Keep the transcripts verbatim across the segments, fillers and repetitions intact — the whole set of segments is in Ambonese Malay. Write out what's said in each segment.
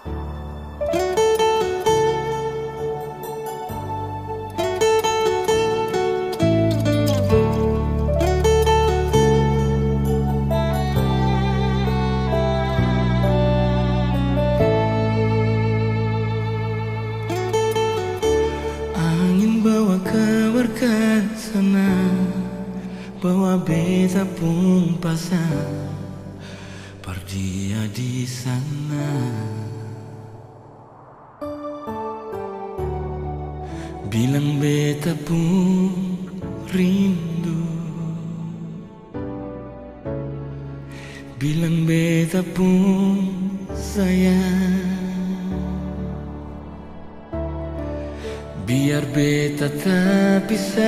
Angin bawa kabar ka sana, bawa beta pung pasan par dia di sana. Bilang beta pung rindu, bilang beta pung sayang. Biar beta tapisah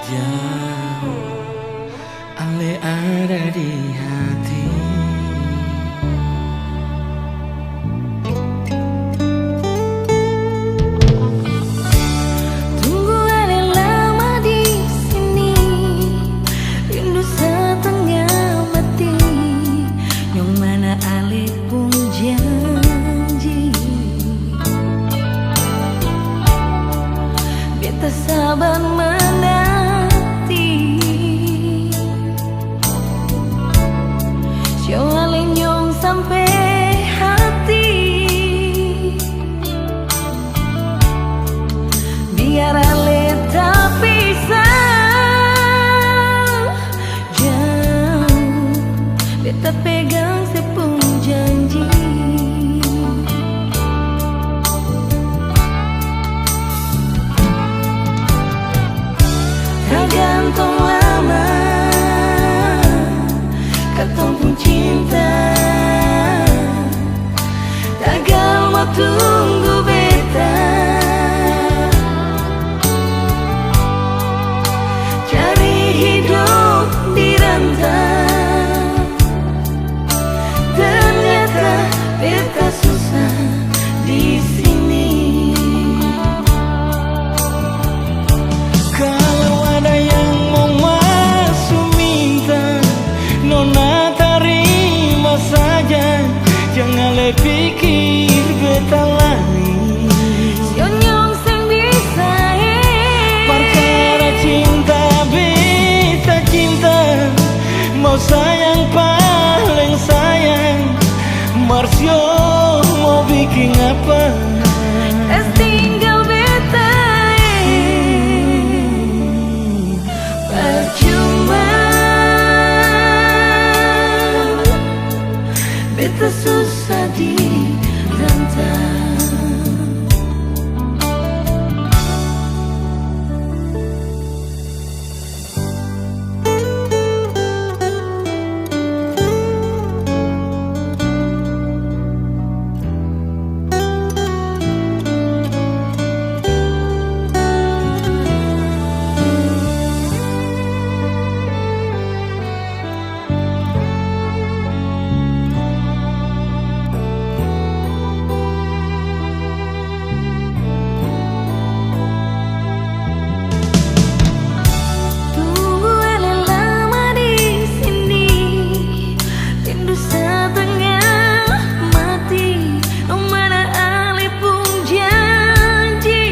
jauh, ale ada di hati. Tunggu ale lama di sini, rindu setengah mati. Yang mana ale pung janji? Beta sabar menanti. Sio ale nyong sampe hati. Biar ale tapisah jauh, beta pegang se pung janji. Tagantung lama katong pung cinta, tagal mo tunggu beta. Cari hidup di rantau, ternyata beta susah di sini. Kalau ada yang mau masuk minta, nona tarima saja, jang ale pikir beta lain. Sio nyong seng bisa, eh. Perkara cinta, beta cinta, mau sayang paling sayang, mar sio mau biking apa? Es tinggal beta, eh. Percuma beta susah di rantau. Tunggu ale lama di sini, rindu satengah mati, no mana ale pung janji.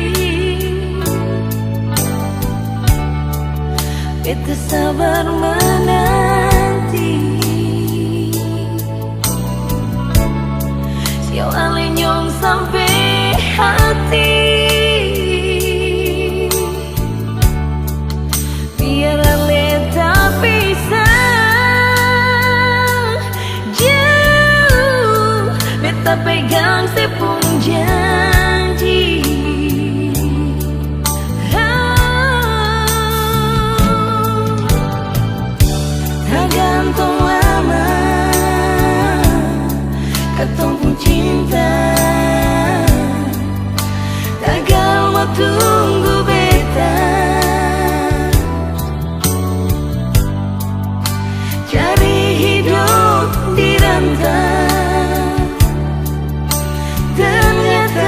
Beta sabar mananti. Sial ale nyong sampe hati. Biar ale tapisah jauh, beta pegang se pung janji. Tagantung lama katong pung cinta, tagal mo tunggu beta. Cari hidup di rantau, ternyata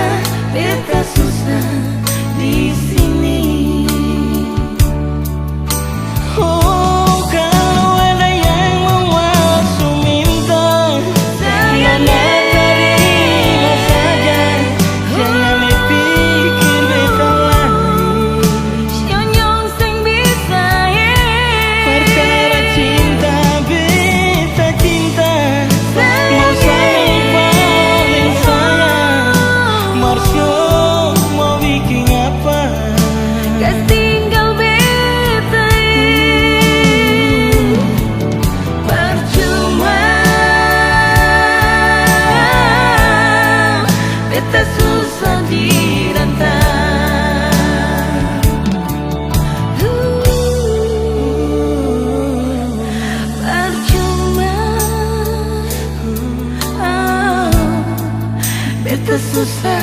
Susah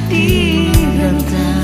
direntang.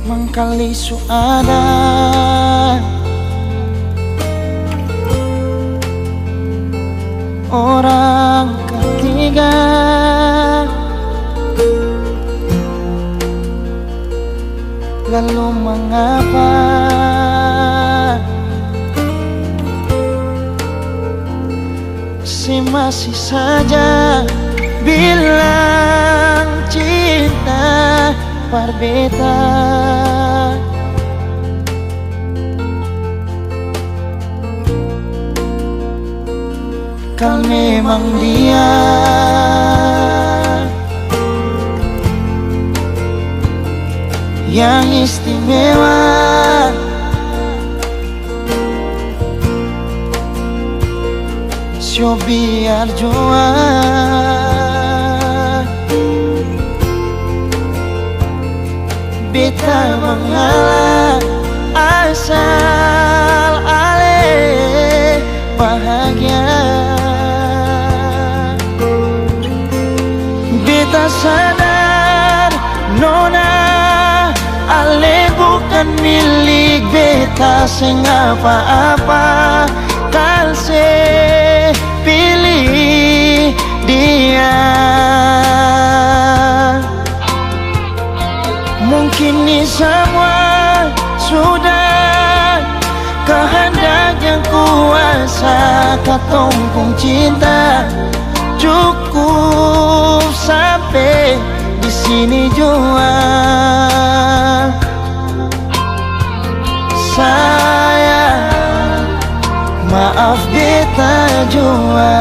Mangkali su ada orang katiga, lalu mangapa se masih saja bilang cinta par beta? Kal memang dia yang istimewa, so biar jua beta mangalah, asal ale bahagia. Beta sadar, nona, ale bukan milik beta seng apa-apa, kal se pilih dia. Mungkin ni samua sudah kahandak Yang Kuasa, katong pung cinta cukup sampe di sini jua. Sayang, maaf beta jua.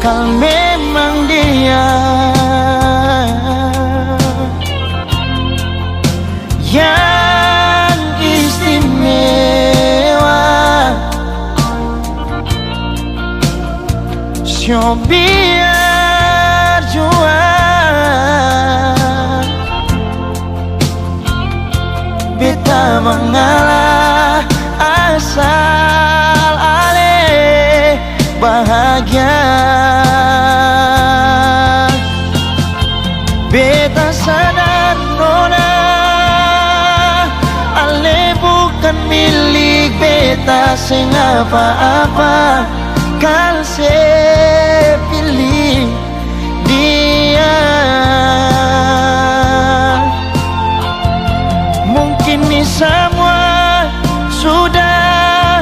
Kal memang dia yang istimewa, so biar jua beta mangalah, asal ale bahagia. Beta sadar, nona, ale bukan milik beta seng apa-apa, kal se pilih dia. Mungkin ni samua sudah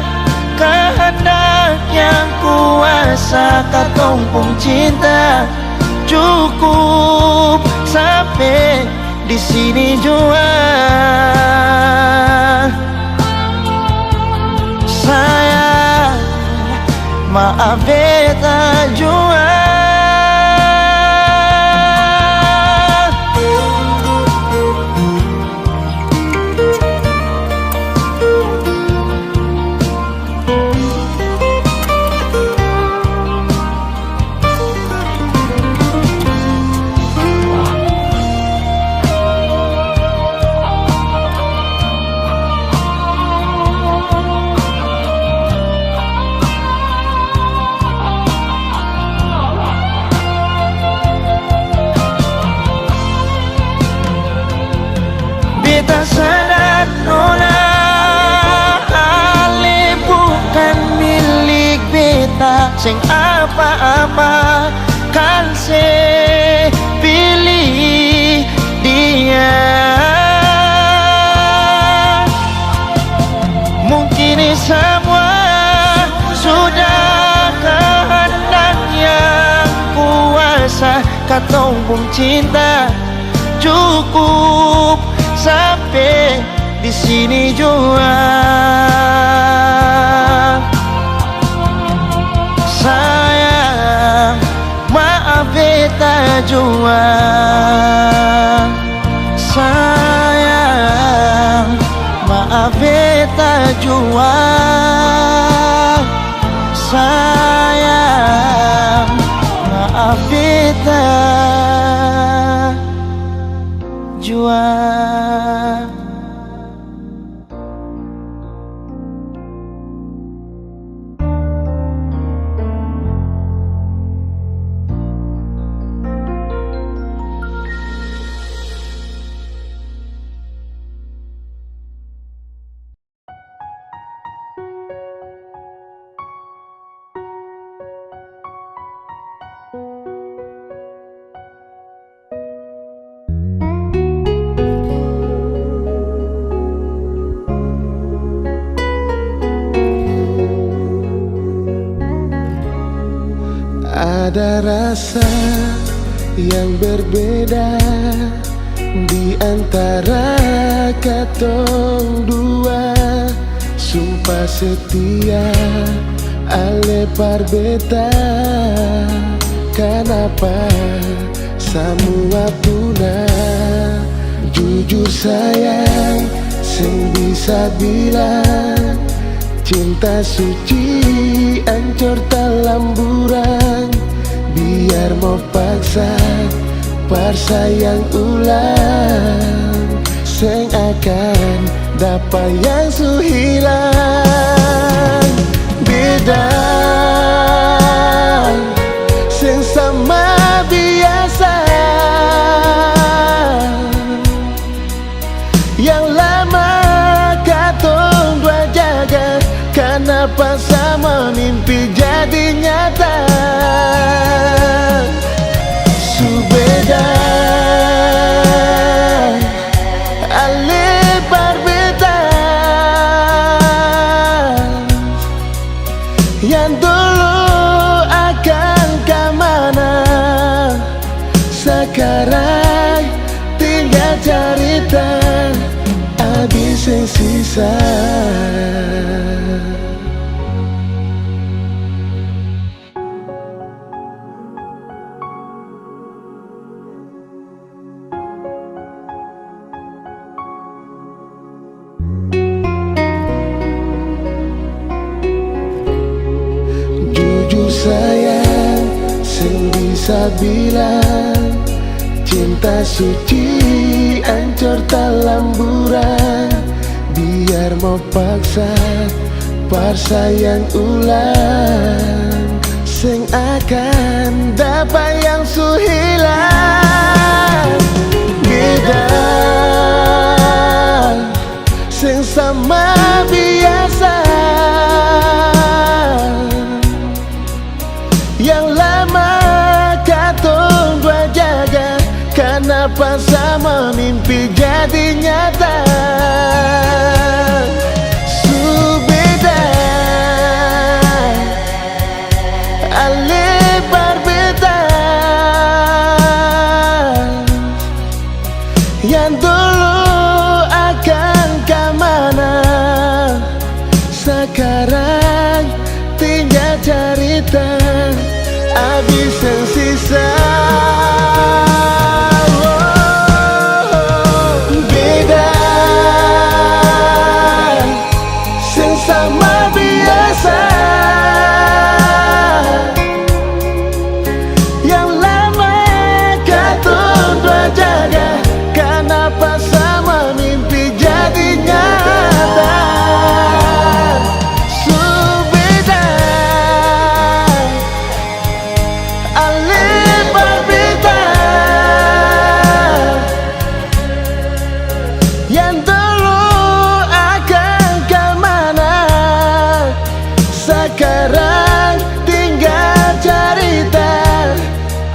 kahandak Yang Kuasa, katong pung cinta cukup sampe di sini jua. Sayang, maaf beta jua. Beta sadar, nona, ale bukan milik beta seng apa-apa, kal se pilih dia. Mungkin ni samua sudah kahandak Yang Kuasa, katong pung cinta cukup Sampe di sini jua. Sayang, maaf beta jua. Sayang, maaf beta jua. Sayang, maaf beta jua. Ada rasa yang berbeda di antara katong dua. Sumpah setia ale par beta, kanapa samua punah? Jujur sayang, seng bisa bilang, cinta suci ancor talamburan. Biar mo paksa par sayang ulang, seng akan dapa yang su hilang. Beda, seng sama biasa. Yang lama katong dua jaga, kanapa sama mimpi jadi nyata? Su beda, ale par beta. Yang dulu akang kamana, sakarang tinggal carita, abis seng sisa. Jujur sayang, seng bisa bilang, cinta suci ancor talamburan. Biar mo paksa par sayang ulang, seng akan dapa yang su hilang. Beda, seng sama biasa. Yang lama katong dua jaga, kanapa sama mimpi jadi nyata? Su beda, ale par beta. Yang dulu akang kamana, sakarang tinggal carita, abis seng sisa. Oh, beda, seng sama biasa. Yang lama katong dua jaga, kanapa sama mimpi jadi nyata? Su beda, ale par beta. Yang dulu akang kamana, sakarang tinggal carita,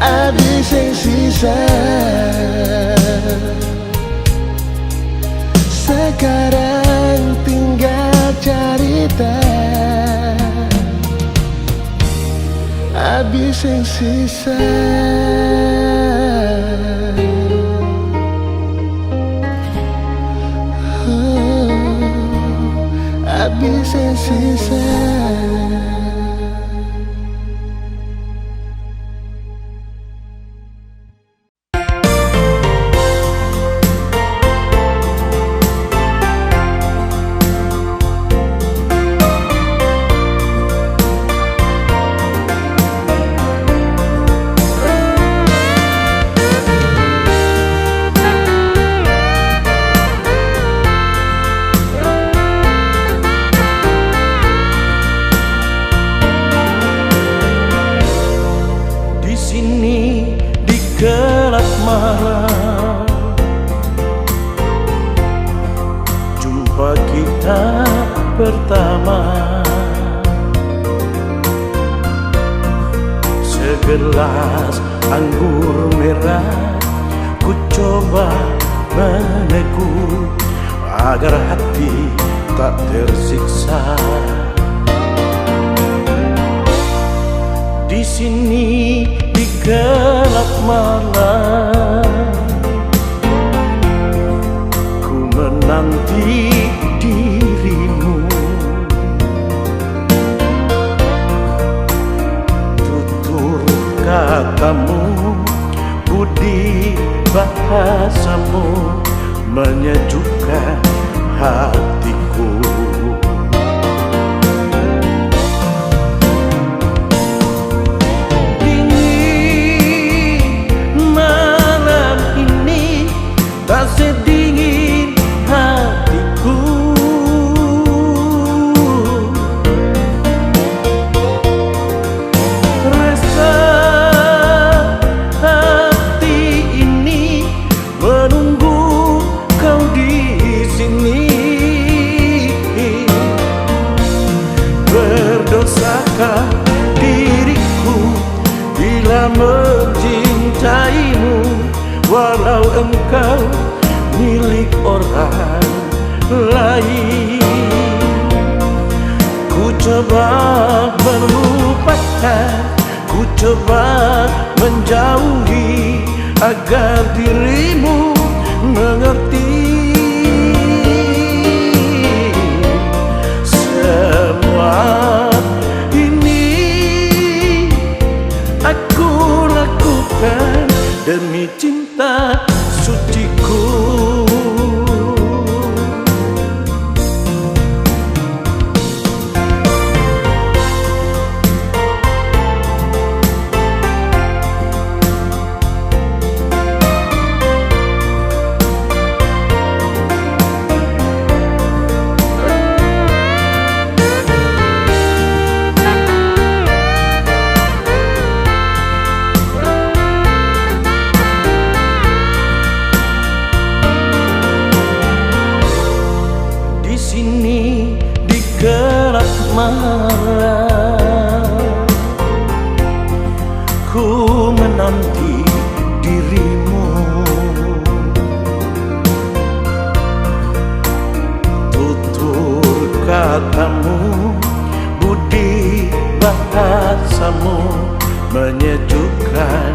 abis seng sisa. Sakarang tinggal carita, abis seng sisa. Gelap malam, jumpa kita pertama. Segelas anggur merah ku coba meneguk agar hati tak tersiksa. Di sini, di gelap malam, ku menanti dirimu. Tutur katamu, budi bahasamu menyejukkan hatiku. Dingin malam ini, tak sedingin hatiku. Rasa hati ini menunggu kau di sini. Berdosakah diriku bila mencintaimu, walau engkau milik orang lain? Ku coba melupakan, ku coba menjauhi agar dirimu mengerti. Semua ini aku lakukan demi cinta suciku. Di sini, di gelap malam, ku menanti dirimu. Tutur katamu, budi bahasamu menyejukkan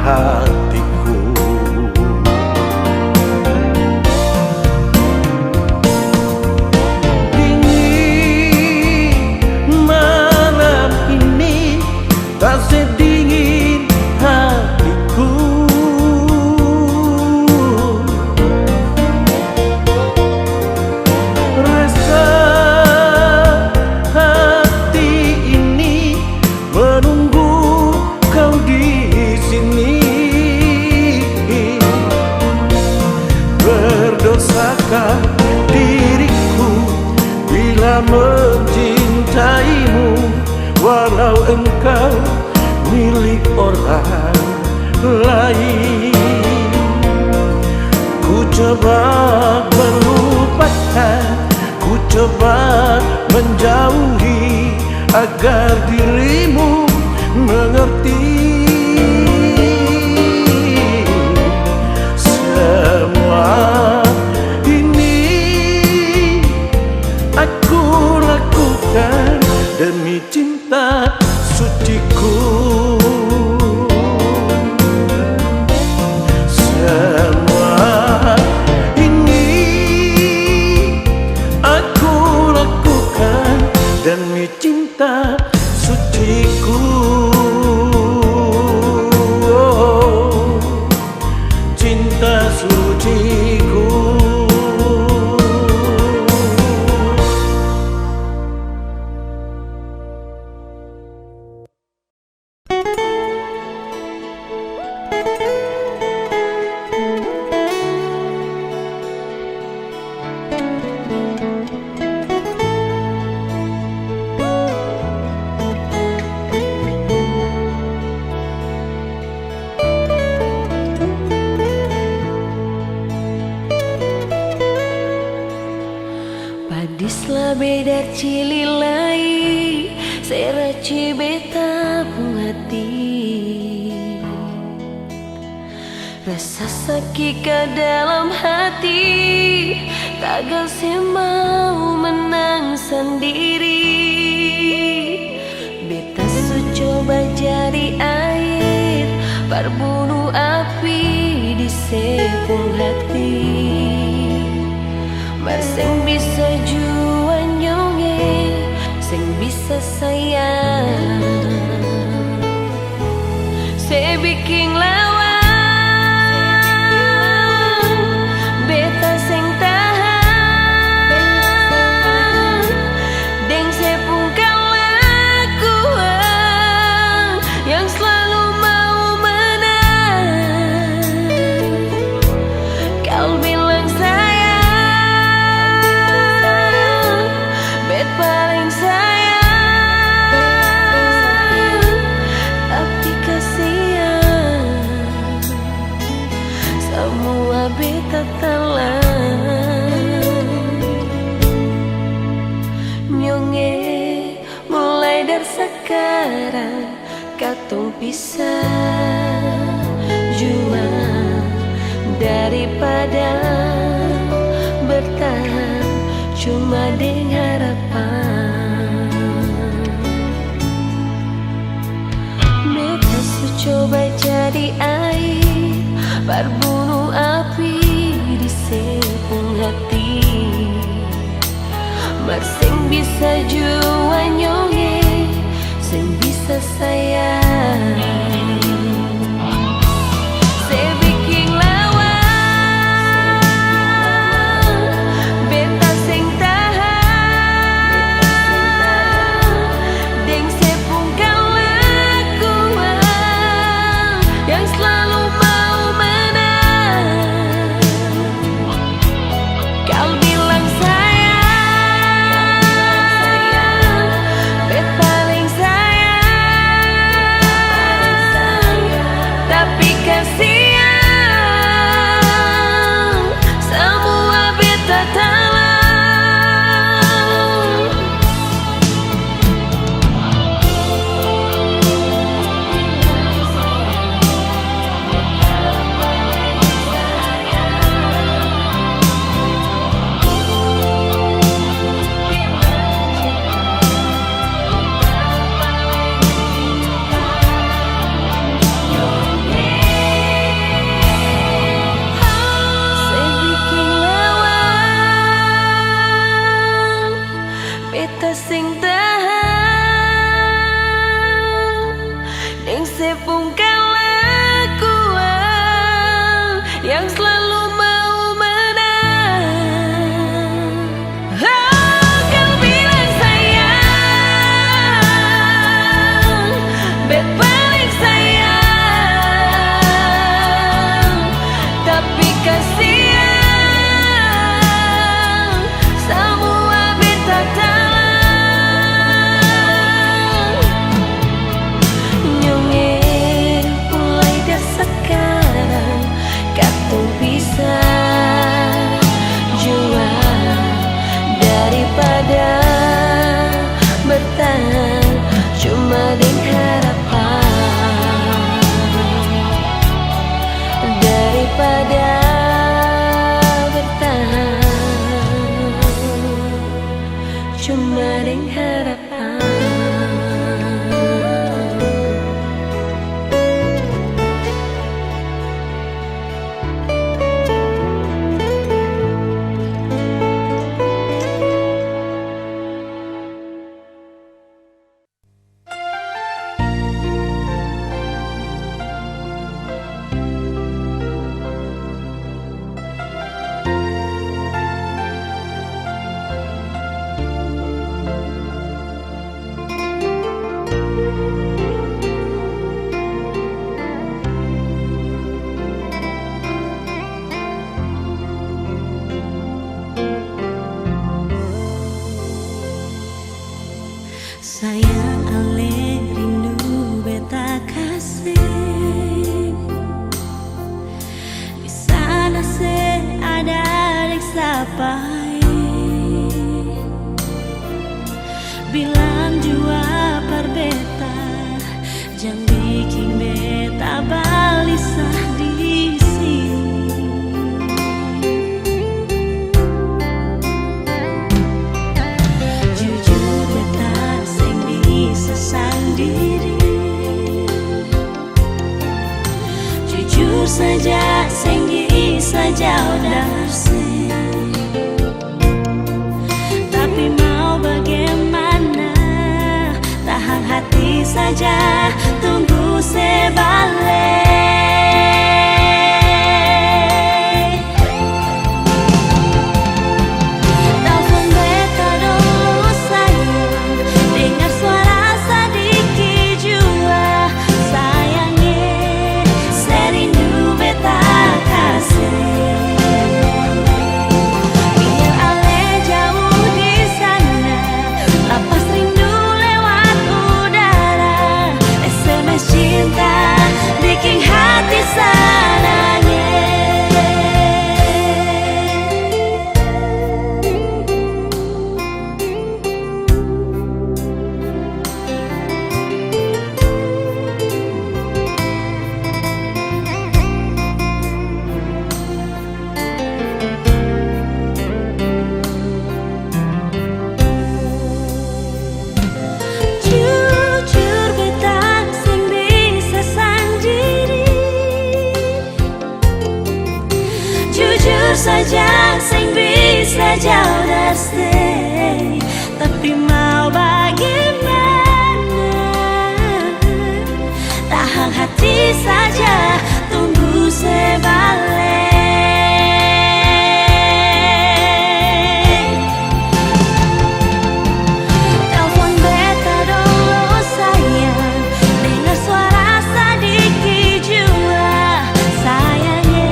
hatiku. Dingin malam ini, tak sedingin hatiku. Rasa hati ini menunggu kau di sini. Berdosakah diriku bila mencintaimu, walau engkau milik orang lain? Ku coba melupakan, ku coba menjauhi agar dirimu mengerti. Semua ini aku lakukan demi cinta suciku. Semua ini aku lakukan demi cinta suciku. Dari cili lai se raci beta pung hati. Rasa saki ka dalam hati, tagal se mau menang sandiri. Beta su coba jadi aer, par bunu api di se pung hati. Mar seng bisa jua nyong e, seng bisa sayang. Se biking lawan, beta seng tahan. Deng se pung kalakuan yang slalu mau menang. Kal bilang sayang, bet paling sayang, tapi kasiang, samua beta talang. Nyong e, mulai dari sakarang, katong pisah jua, daripada bertahan cuma deng harapan. Beta su coba jadi aer, par bunu api di se pung hati. Mar seng bisa jua nyong e, seng bisa sayang. Se biking lawan, beta seng tahan. Deng se pung kalakuan yang slalu mau menang. Kal bilang sayang, bet paling sayang, tapi kasiang, samua beta talang. saja, seng bisa jauh dari se. Tapi mau bagaimana, tahang hati saja, tunggu se bale. Telfon beta dolo sayang, dengar suara sadiki jua. Sayang e, se rindu beta kase. Biar ale jauh di sana, lapas rindu lewat udara. S M S cinta biking hati sanang e. Jujur beta seng bisa sandiri. Jujur saja seng bisa jauh dari se. Tapi mau bagaimana, tahang hati saja, tunggu se bale. Telfon beta dolo sayang, dengar suara sadiki jua. Sayang e,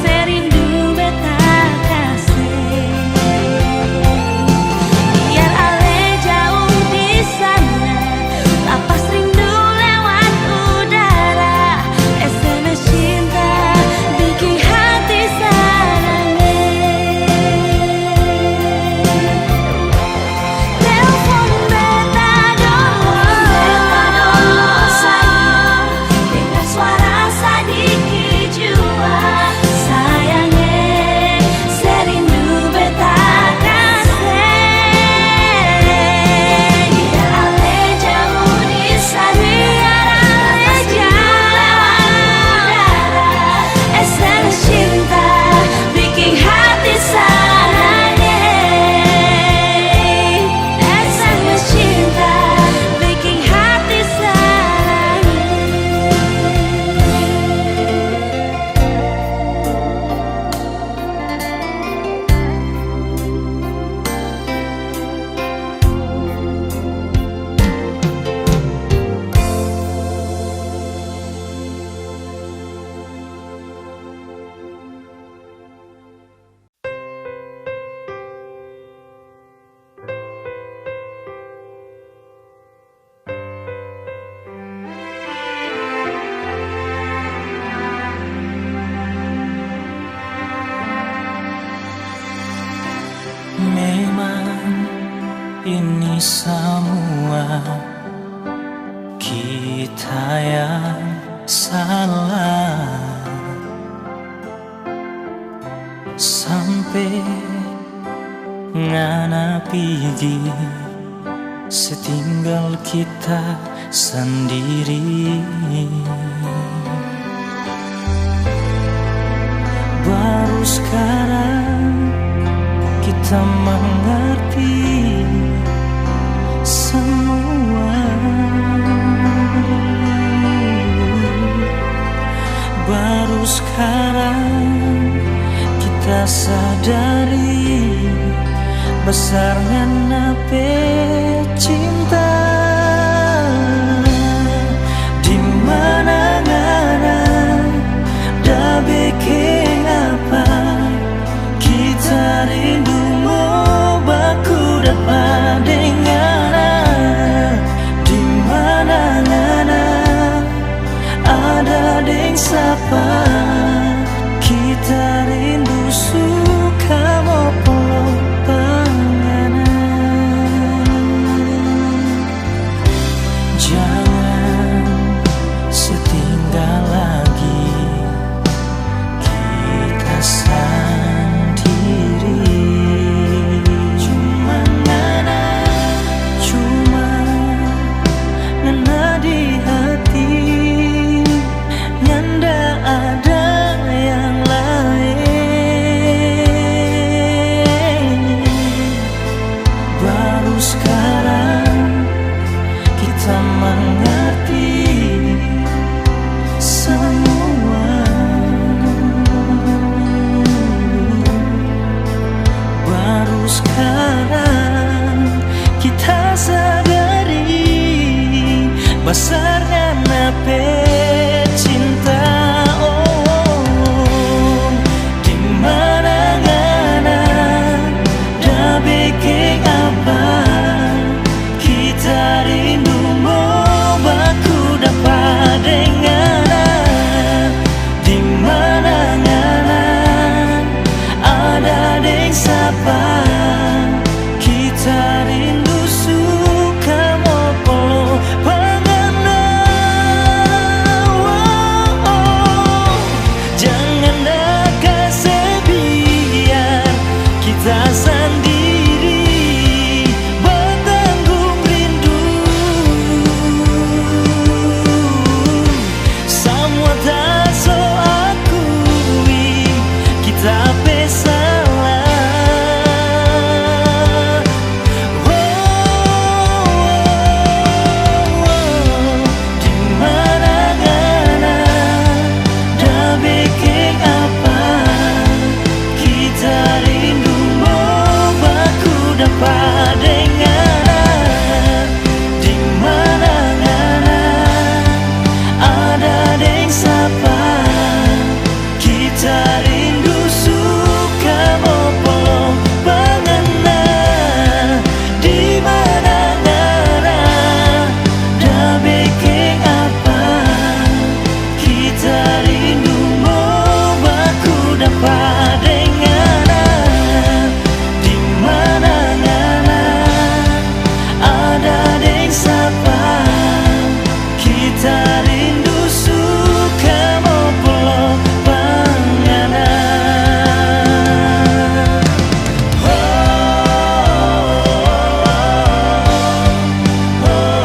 se rindu beta kase. Biar ale jauh di sana, lapas rindu lewat udara. S M S cinta biking hati sanang e. Telfon beta dolo, beta dolo sayang, dengar suara sadiki jua. Sayang e, se rindu beta kase. Biar ale jauh di sana, biar ale jauh lewat udara. S M S cinta biking hati sanang e. S M S cinta biking hati sanang e. Memang ini samua kita yang salah. Sampe ngana pigi, se tinggal kita sandiri. Baru skarang kita mangarti samua. Baru skarang kita sadari basar ngana pe cinta. Di mana ngana, da biking apa? Kita rindu mo baku dapa deng ngana. Di mana ngana, ada deng sapa? Kita rindu suka mo polo pa ngana. Jangan se ta pe sala. Oh, oh, oh, oh. Di mana ngana, da biking apa? Kita rindu mo baku dapa deng ngana. Di mana ngana, ada deng sapa? Kita rindu suka mo polo pa ngana. Di mana ngana, da biking apa? Kita rindu mo baku dapa deng ngana. Di mana ngana, ada deng sapa? Kita rindu suka mo polo pa ngana. Oh, oh, oh, oh.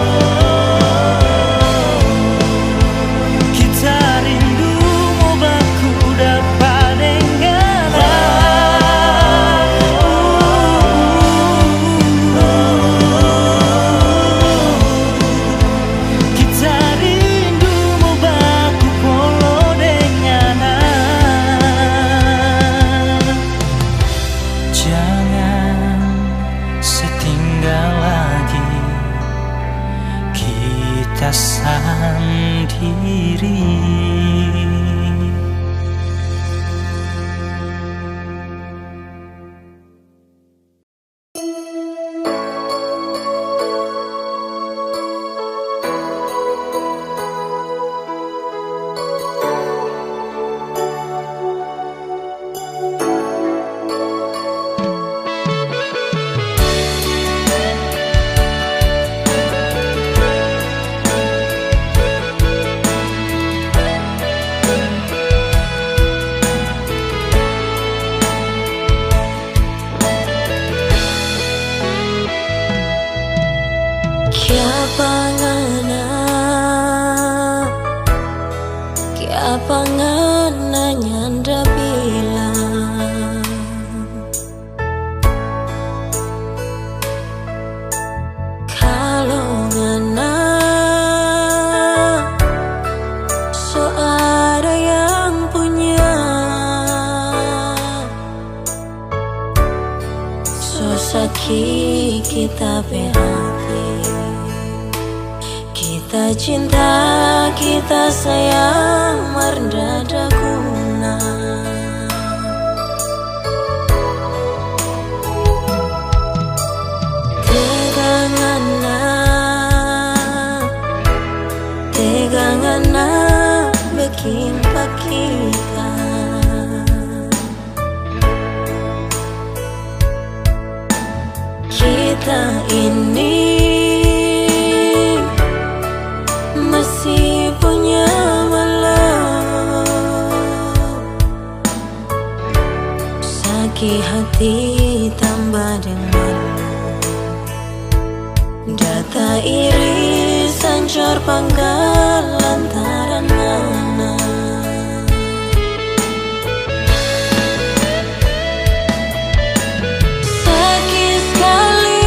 Kita rindu mo baku dapa deng ngana. Kita rindu mo baku polo deng ngana. Jangan setinggal lagi kita sandiri. Kiapa ngana, kiapa ngana nyanda bilang? Kalo ngana so ada yang punya, so saki kita pe hati. Kita cinta, kita sayang, mar nda ada guna. Tega ngana, tega ngana biking pa kita. Kita ini masih punya malu. Saki hati tamba deng malu. Data iri sancor pangkal lantaran ngana. Saki skali,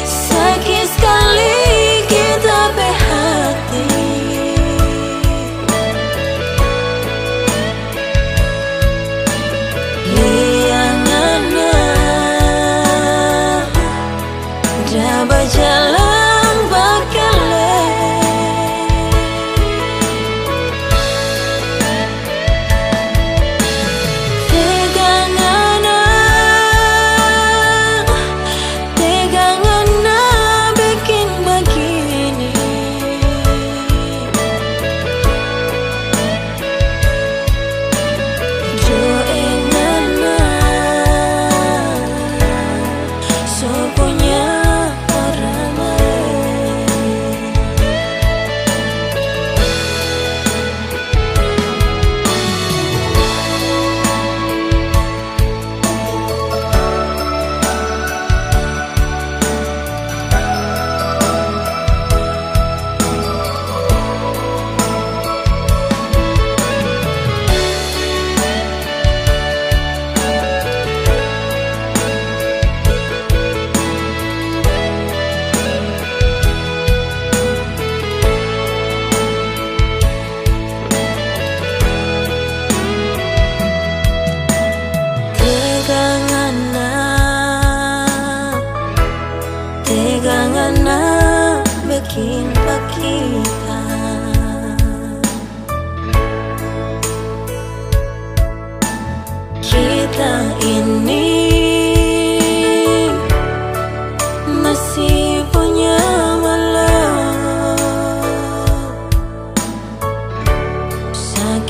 saki skali kita pe hati. Lia ngana da bajalang bakele.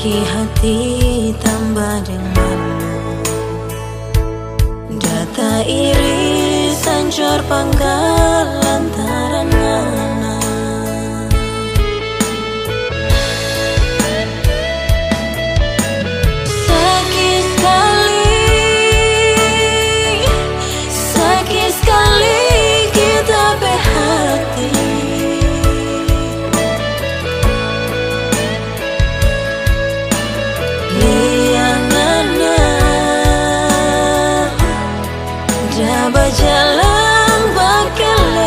Di hati tamba deng malu, data iri sancor panggal lantaran ngana. Saki skali, saki skali kita pe hati. Lia ngana da bajalang bakele.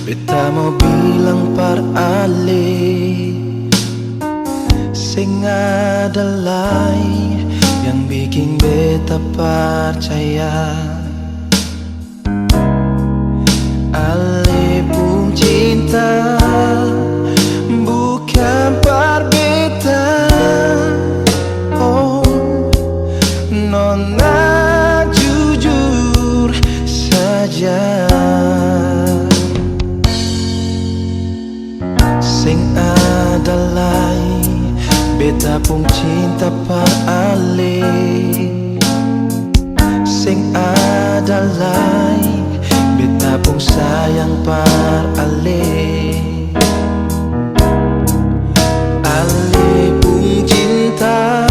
Beta mo bilang par ale, seng ada lai yang biking beta parcaya. Ale pung cinta bukang par beta, oh, nona jujur saja. Seng ada lai beta pung cinta par ale. Seng ada lai beta pung sayang par ale. Ale pung cinta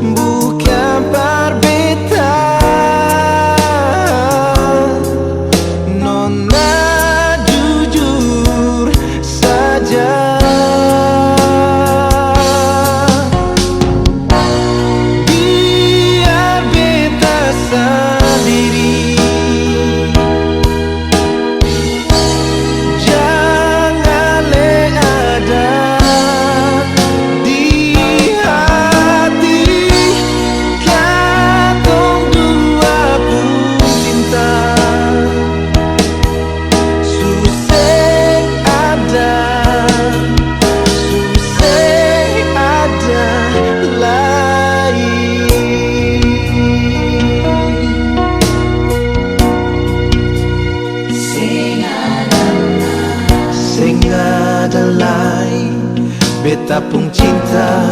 bukang par beta, nona jujur saja. Biar beta sandiri, jang ale ada di hati katong dua pung cinta. Su seng ada, su seng ada lai. Seng ada lai beta pung cinta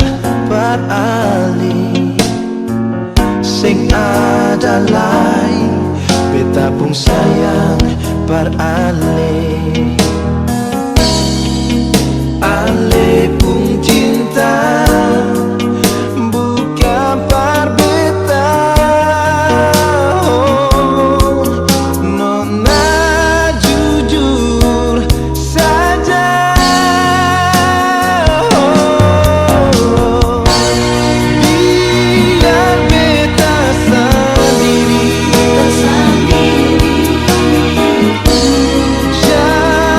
par ale. Seng ada lai beta pung sayang par ale. Ale pung cinta bukang par beta, oh, nona jujur saja. Biar beta sandiri, jang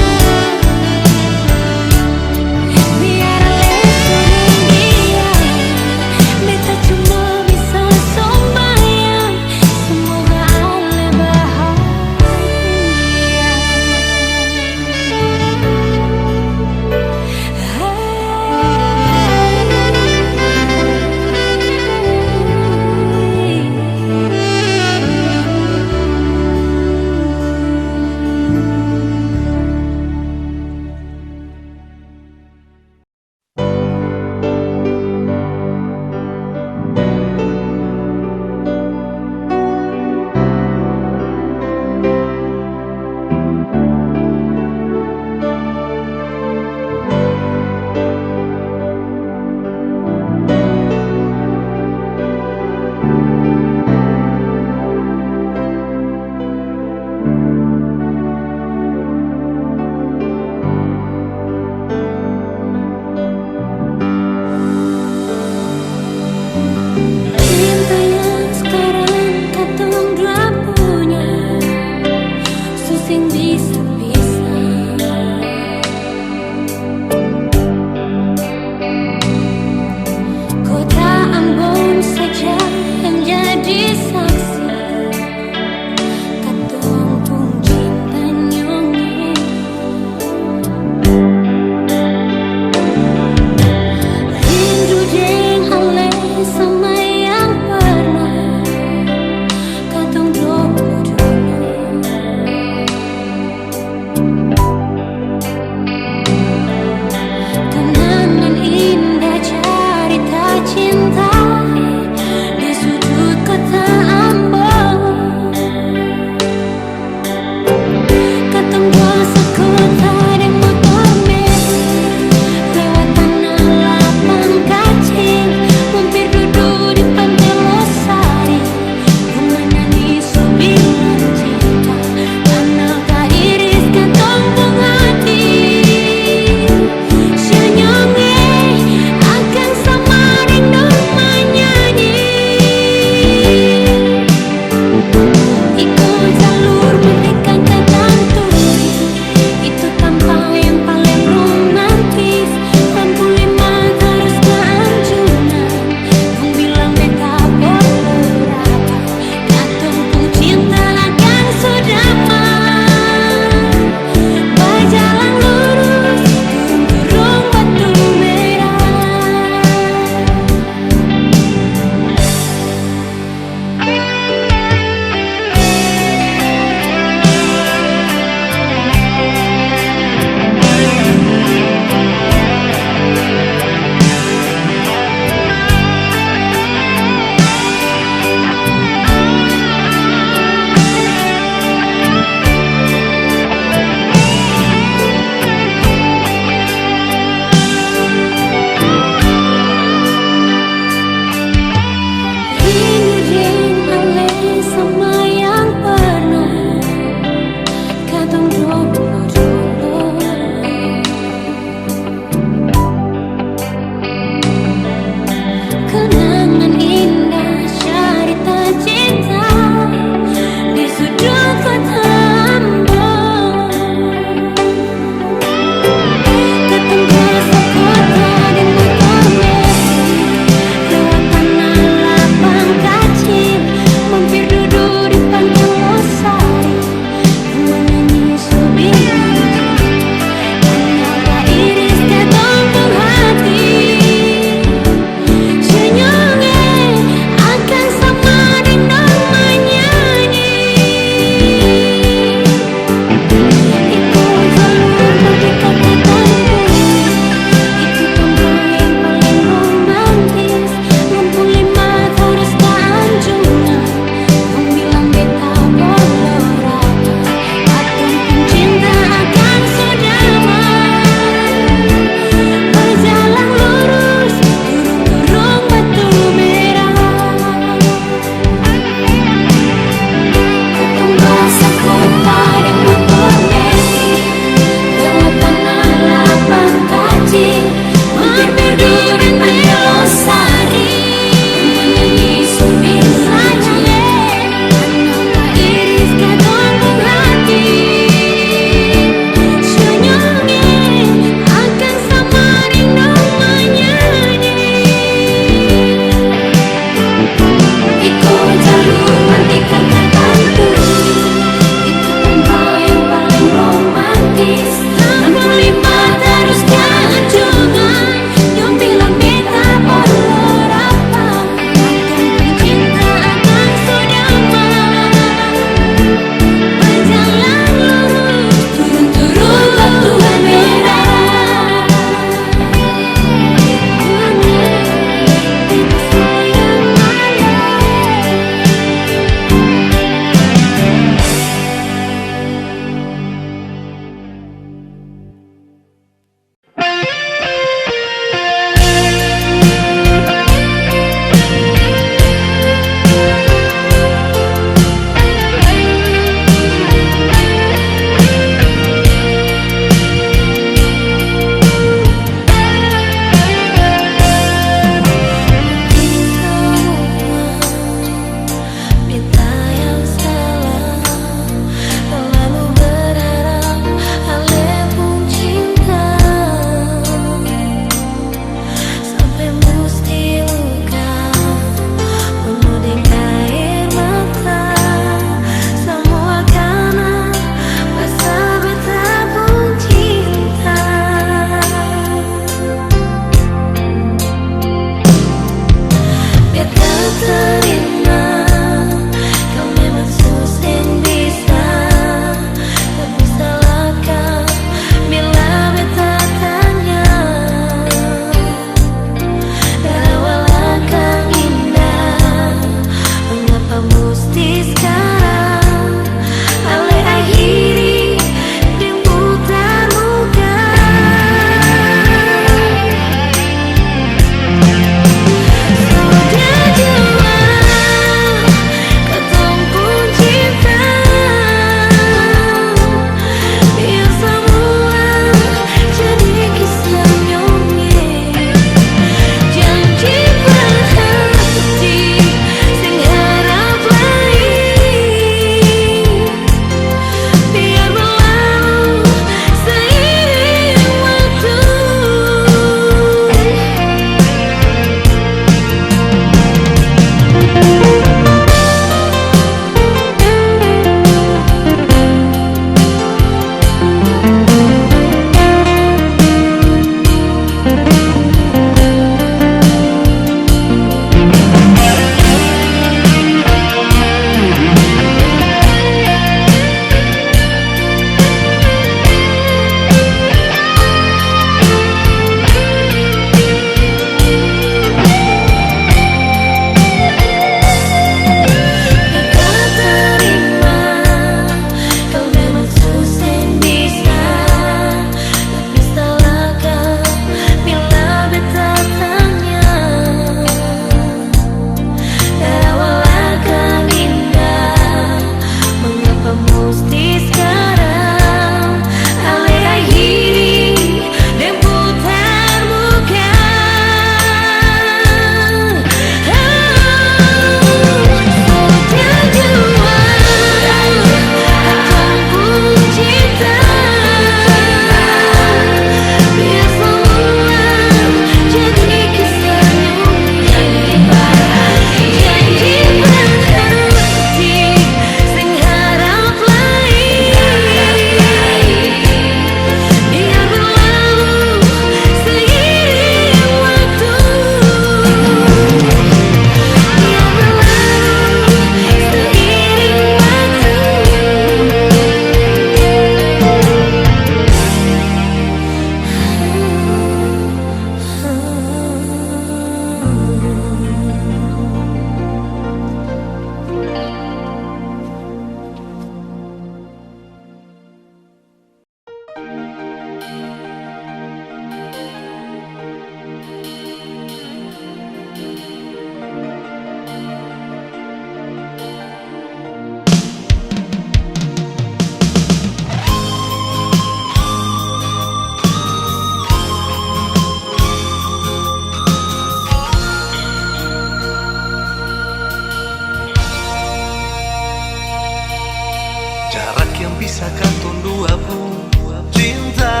Jarak yang pisah katong dua pung cinta,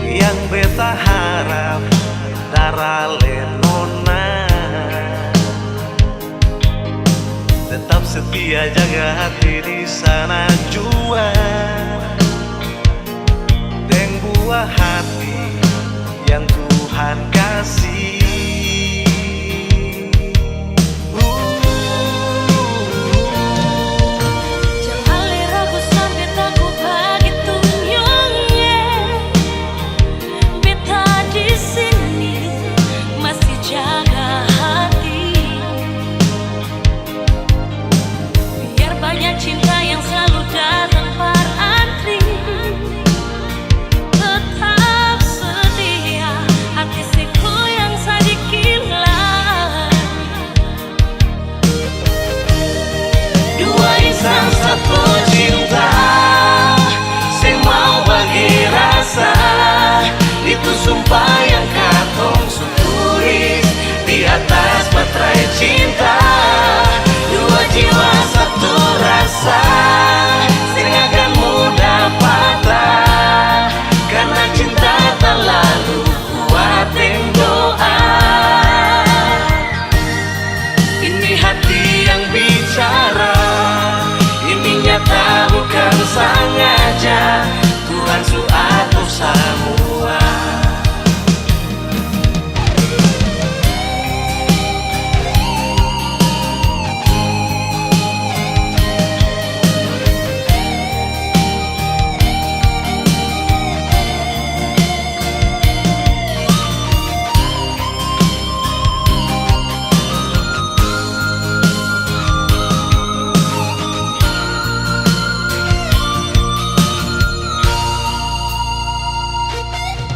yang beta harap dara lenona. Tetap setia jaga hati di sana jua, deng buah hati yang Tuhan kasih. Jang ale ragu sampe taku bagitu nyong, eh. Beta di sini masih jaga hati. Biar banyak cinta yang selalu datang par antri, tetap setia hati seng goyang sadiki lai. Dua insan satu cinta, seng mau bagi rasa, itu sumpah yang katong su tulis di atas materai cinta. Dua jiwa satu rasa, seng akan mudah patah, karna cinta talalu kuat deng doa. Ini hati yang bicara, ini nyata bukan sangaja, Tuhan su atur samua.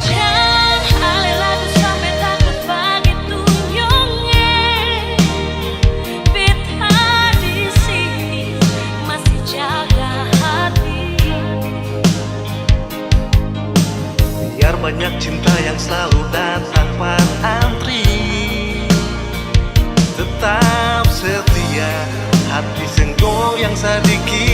Jang ale ragu sampe takut bagitu nyong, eh. Beta di sini masih jaga hati. Biar banyak cinta yang selalu datang par antri, tetap setia, hati seng goyang sadiki